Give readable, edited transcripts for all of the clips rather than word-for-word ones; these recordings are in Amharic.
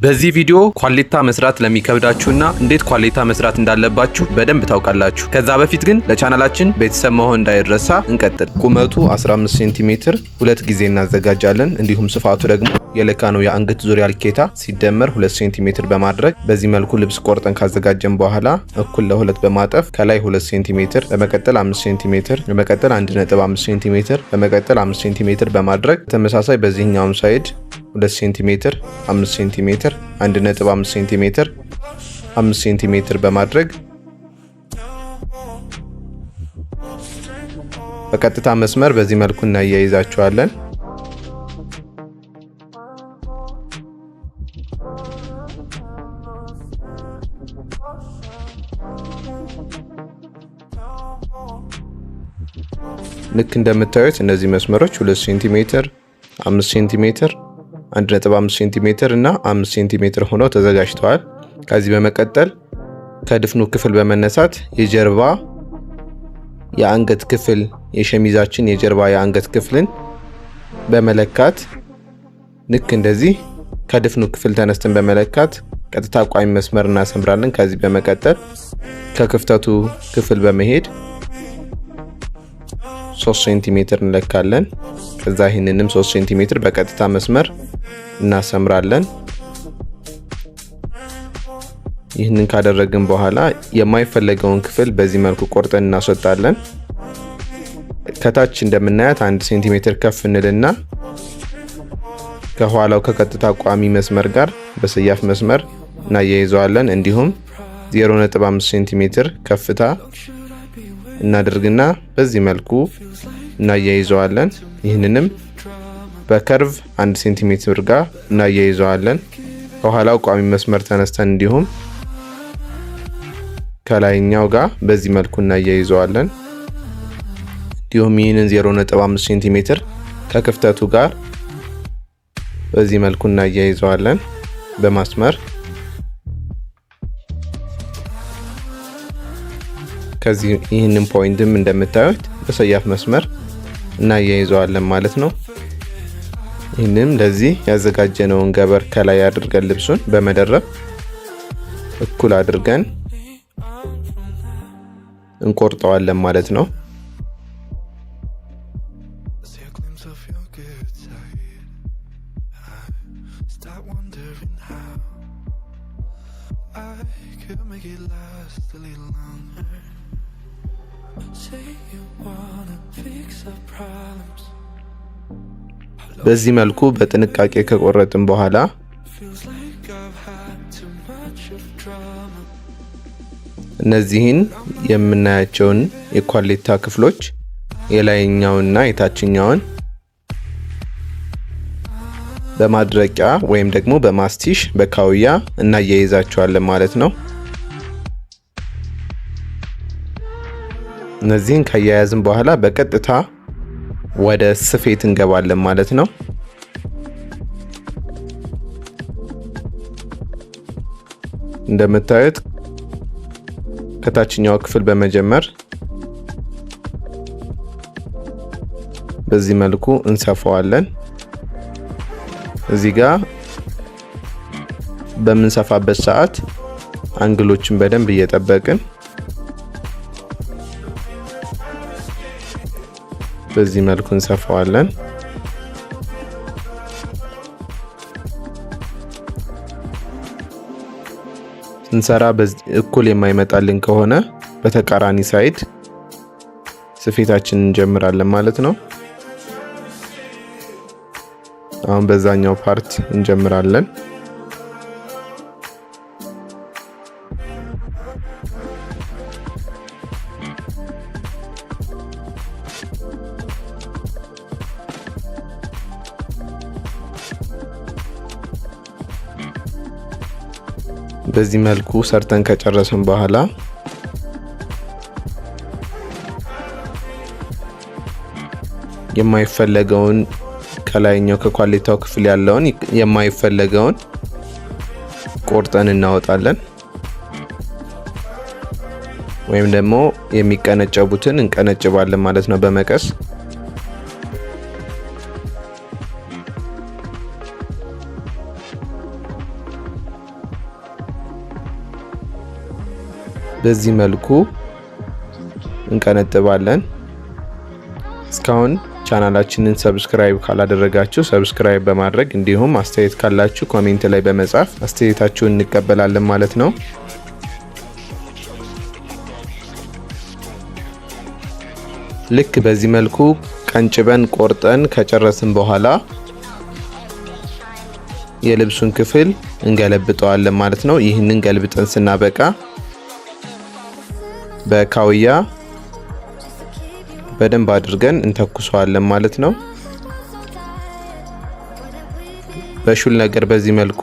በዚህ ቪዲዮ ኳሌታ መስራት ለሚከብዳችሁና እንዴት ኳሌታ መስራት እንዳለባችሁ በደንብ ታውቃላችሁ። ከዛ በፊት ግን ለቻናላችን ቤተሰብ መሆን እንዳይረሳ። እንቀጥል። ቁመቱ 15 ሴንቲሜትር ሁለት ጊዜ እናዘጋጃለን። እንዲሁም ስፋቱ ደግሞ የለካነው የአንገት ዙሪያ ልኬታ ሲደመር 2 ሴንቲሜትር በማድረግ በዚህ መልኩ ልብስ ቆርጠን ካዘጋጀን በኋላ እኩል ለሁለት በማጠፍ ከላይ 2 ሴንቲሜትር፣ በመቀጠል 5 ሴንቲሜትር፣ በመቀጠል 1.5 ሴንቲሜትር፣ በመቀጠል 5 ሴንቲሜትር በማድረግ ተመሳሳይ በዚህኛውም side 2 ሴንቲሜትር፣ 5 ሴንቲሜትር፣ 1.5 ሴንቲሜትር፣ 5 ሴንቲሜትር በማድረግ በቀጥታ መስመር በዚህ መልኩ እናያይዛቸዋለን። ልክ እንደምታዩት እነዚህ መስመሮች 2 ሴንቲሜትር፣ 5 ሴንቲሜትር፣ 1.5 ሴንቲሜትር እና 5 ሴንቲሜትር ሆነው ተዘጋጅተዋል። ከዚህ በመቀጠል ከድፍኑ ክፍል በመነሳት የጀርባ የአንገት ክፍል የሸሚዛችን የጀርባ የአንገት ክፍልን በመለካት ልክ እንደዚህ ከድፍኑ ክፍል ተነስተን በመለካት ቀጥታ ቋሚ መስመር እናሰምራለን። ከዚህ በመቀጠል ከክፍተቱ ክፍል በመሄድ 3 ሴንቲሜትር እንለካለን። ከዛ ይህንንም 3 ሴንቲሜትር በቀጥታ መስመር እናሰምራለን። ይህንን ካደረግን በኋላ የማይፈለገውን ክፍል በዚህ መልኩ ቆርጠን እናስወጣለን። ከታች እንደምናያት 1 ሴንቲሜትር ከፍ እንልና ከኋላው ከቀጥታ ቋሚ መስመር ጋር በሰያፍ መስመር እናያይዘዋለን። እንዲሁም 0.5 ሴንቲሜትር ከፍታ እናደርግና በዚህ መልኩ እናያይዘዋለን። ይህንንም በ curve 1 ሴንቲሜትር ጋር እናያይዘዋለን። ከኋላው ቋሚ መስመር ተነስተን እንዲሁም ከላይኛው ጋር በዚህ መልኩ እናያይዘዋለን። እንዲሁም ይህንን 0.5 ሴንቲሜትር ከክፍተቱ ጋር በዚህ መልኩ እናያይዘዋለን በማስመር። ከዚህ ይህንን point ም እንደምታዩት በሰያፍ መስመር እናያይዘዋለን ማለት ነው። ይህንም ለዚህ ያዘጋጀነውን ገበር ከላይ አድርገን ልብሱን በመደረብ እኩል አድርገን እንቆርጠዋለን ማለት ነው። በዚህ መልኩ በጥንቃቄ ከቆረጥን በኋላ እነዚህን የምናያቸውን የኳሌታ ክፍሎች የላይኛውንና የታችኛውን በማድረቂያ ወይም ደግሞ በማስቲሽ በካውያ እናያይዛቸዋለን ማለት ነው። እነዚህን ካያያዝን በኋላ በቀጥታ ወደ ስፌት እንገባለን ማለት ነው። እንደምታዩት ከታችኛው ክፍል በመጀመር በዚህ መልኩ እንሰፋዋለን። እዚህ ጋር በምንሰፋበት ሰዓት አንግሎችን በደንብ እየጠበቅን በዚህ መልኩ እንሰፋዋለን። ስንሰራ እኩል የማይመጣልን ከሆነ በተቃራኒ side ስፌታችንን እንጀምራለን ማለት ነው። አሁን በዛኛው part እንጀምራለን። በዚህ መልኩ ሰርተን ከጨረስን በኋላ የማይፈለገውን ከላይኛው ከኳሌታው ክፍል ያለውን የማይፈለገውን ቆርጠን እናወጣለን። ወይም ደግሞ የሚቀነጨቡትን እንቀነጭባለን ማለት ነው በመቀስ። በዚህ መልኩ እንቀነጥባለን። እስካሁን ቻናላችንን subscribe ካላደረጋችሁ subscribe በማድረግ እንዲሁም አስተያየት ካላችሁ comment ላይ በመጻፍ አስተያየታችሁን እንቀበላለን ማለት ነው። ልክ በዚህ መልኩ ቀንጭበን ቆርጠን ከጨረስን በኋላ የልብሱን ክፍል እንገለብጠዋለን ማለት ነው። ይህንን ገልብጠን ስናበቃ በካውያ በደንብ አድርገን እንተኩሰዋለን ማለት ነው። በሹል ነገር በዚህ መልኩ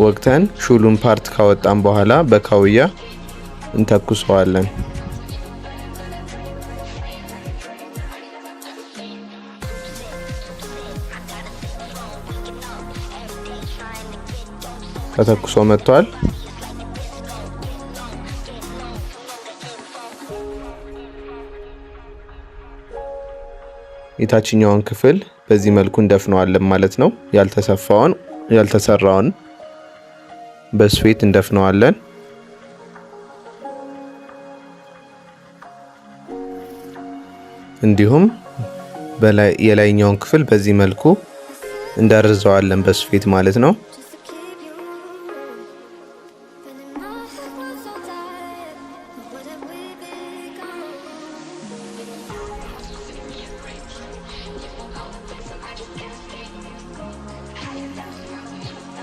ወቅተን ሹሉን part ካወጣን በኋላ በካውያ እንተኩሰዋለን። ተተኩሶ መጥቷል። የታችኛውን ክፍል በዚህ መልኩ እንደፍነዋለን ማለት ነው። ያልተሰፋውን ያልተሰራውን በስፌት እንደፍነዋለን። እንዲሁም የላይኛውን ክፍል በዚህ መልኩ እንደርዘዋለን በስፌት ማለት ነው።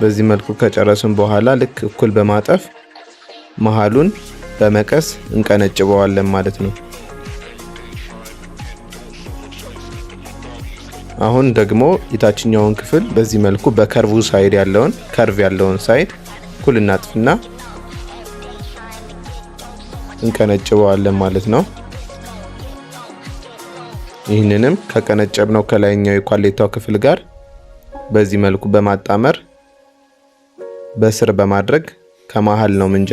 በዚህ መልኩ ከጨረስን በኋላ ልክ እኩል በማጠፍ መሃሉን በመቀስ እንቀነጭበዋለን ማለት ነው። አሁን ደግሞ የታችኛውን ክፍል በዚህ መልኩ በ curve side ያለውን curve ያለውን side እኩል እናጥፍና እንቀነጭበዋለን ማለት ነው። ይህንንም ከቀነጨብነው ከላይኛው የኳሌታው ክፍል ጋር በዚህ መልኩ በማጣመር በስር በማድረግ ከመሃል ነው ምንጀ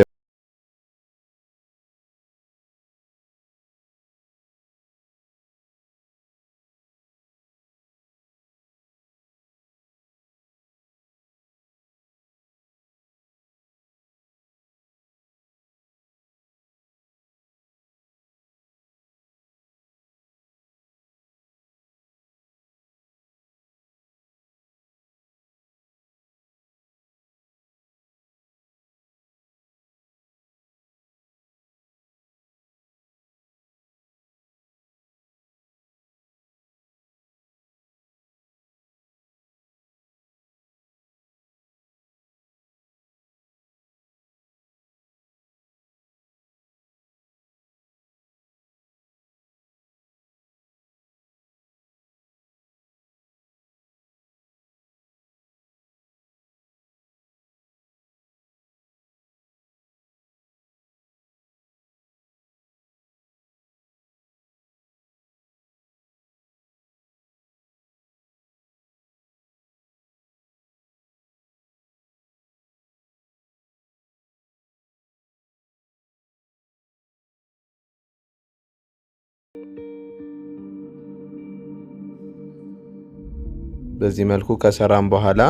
በዚህ መልኩ ከሰራን በኋላ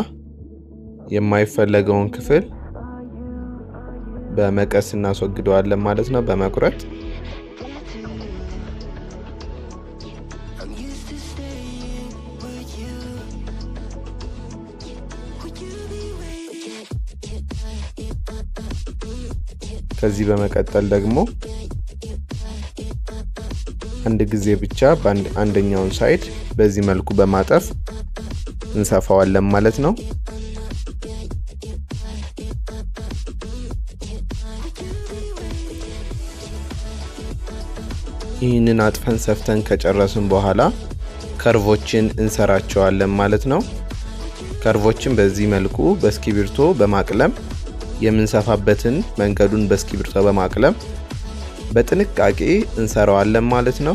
የማይፈለገውን ክፍል በመቀስ እናስወግደዋለን ማለት ነው፣ በመቁረጥ። ከዚህ በመቀጠል ደግሞ አንድ ጊዜ ብቻ አንደኛውን side በዚህ መልኩ በማጠፍ እንሰፋዋለን ማለት ነው። ይህንን አጥፈን ሰፍተን ከጨረስን በኋላ curve ኦችን እንሰራቸዋለን ማለት ነው። curve ኦችን በዚህ መልኩ በእስክሪብቶ በማቅለም የምንሰፋበትን መንገዱን በእስክሪብቶ በማቅለም በጥንቃቄ እንሰራዋለን ማለት ነው።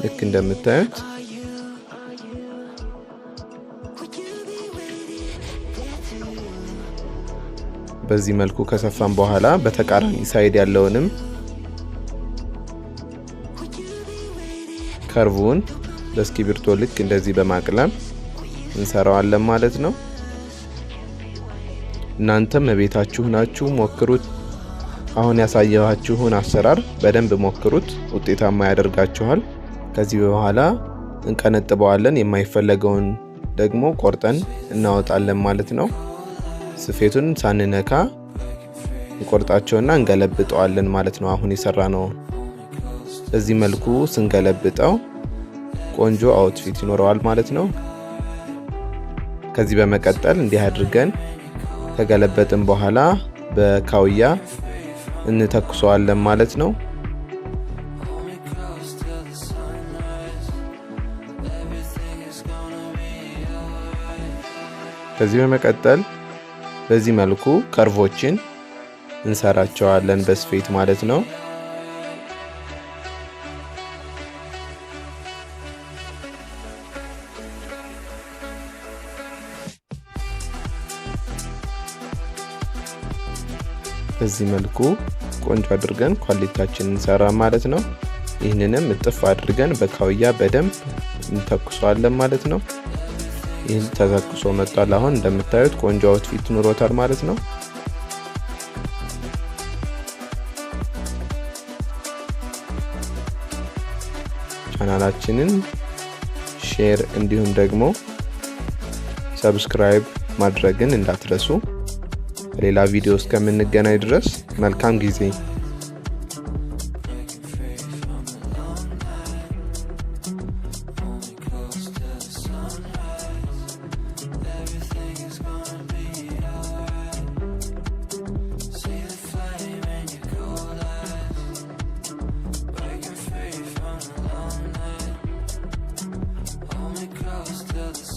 ልክ እንደምታዩት በዚህ መልኩ ከሰፋን በኋላ በተቃራኒ side ያለውንም curve ኡን በእስክሪብቶ ልክ እንደዚህ በማቅለም እንሰራዋለን ማለት ነው። እናንተም ቤታችሁ ናችሁ ሞክሩት። አሁን ያሳየኋችሁን አሰራር በደንብ ሞክሩት፣ ውጤታማ ያደርጋችኋል። ከዚህ በኋላ እንቀነጥበዋለን። የማይፈለገውን ደግሞ ቆርጠን እናወጣለን ማለት ነው። ስፌቱን ሳንነካ እንቆርጣቸውና እንገለብጠዋለን ማለት ነው። አሁን የሰራነው በዚህ መልኩ ስንገለብጠው ቆንጆ outfit ይኖረዋል ማለት ነው። ከዚህ በመቀጠል እንዲህ አድርገን ከገለበጥን በኋላ በካውያ እንተኩሰዋለን ማለት ነው። ከዚህ በመቀጠል በዚህ መልኩ curve ኦችን እንሰራቸዋለን በስፌት ማለት ነው። በዚህ መልኩ ቆንጆ አድርገን ኳሊታችንን እንሰራ ማለት ነው። ይህንንም እጥፍ አድርገን በካውያ በደንብ እንተኩሰዋለን ማለት ነው። ይህን ተተኩሶ መጥቷል። አሁን እንደምታዩት ቆንጆ outfit ኑሮታል ማለት ነው። ቻናላችንን share እንዲሁም ደግሞ subscribe ማድረግን እንዳትረሱ። በሌላ ቪዲዮ እስከምንገናኝ ድረስ መልካም ጊዜ።